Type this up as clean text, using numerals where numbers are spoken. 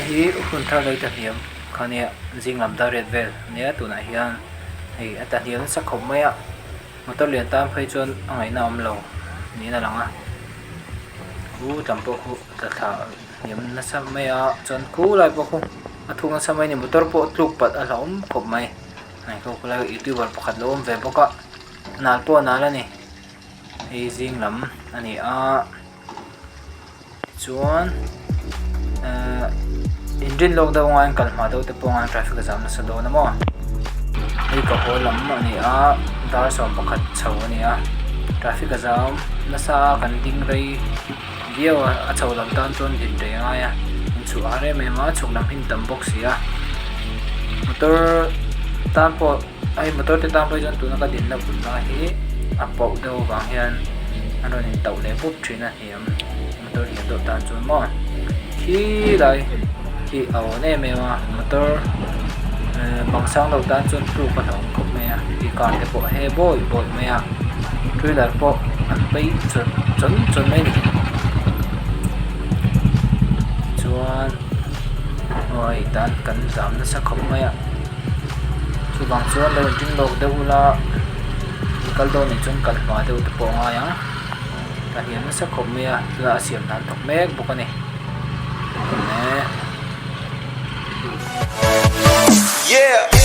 hi hun thar lei ta hniam kha nia zing lam dar riat vel a nia tunah hian hei a ta hniam nasa khawp mai a motor lian tan phei chuan a ngaihna awm lo niin a lang a khu tlam pawh khu tla thla hniam nasa mai a chuan khu lai pawh khu a thuk nasa mai a ni motor pawh tluk palh a hlauhawm khawp mai hei khu khulai youtuber pakhat lo awm ve bawk a nal pawh a nal a ni hei zing lam a ni a. Chuan ehh inrin lawk deuh anga kal hma deuh te pawh anga traffic a zam nasa dawn a maw hei ka haw lam a ni a dar 11 chho a ni a traffic a zam nasa a kan ding rei viau a a chho lam tan chuan din rei a ngai a inchhuah a har em em a chhuk lam hi an tam bawk si a motor tan pawh. Hei motor te tan pawh hi chuan tuna ka dinna bul lai hi a pauh deuh avang hian an rawn in tauh leh pup thin a hniam motor hniam deuh tan chuan maw khi lai khi a awn em em a motor ehh bang sang deuh tan chuan tluk a hlauhawm khawp mai a khi car te pawh he bawi bawi mai a trailer pawh an phei chawn chawn chawn mai a ni tichuan aw hei tan kan zam nasa khawp mai a. Chuvang chuan lo inring lawk deuh ula in kal dawn nih chuan kal hma deuh te pawh a ngai ang ka hniam nasa khawp mai a tunah a siam hnan thawk mek bawk a ni Yeah.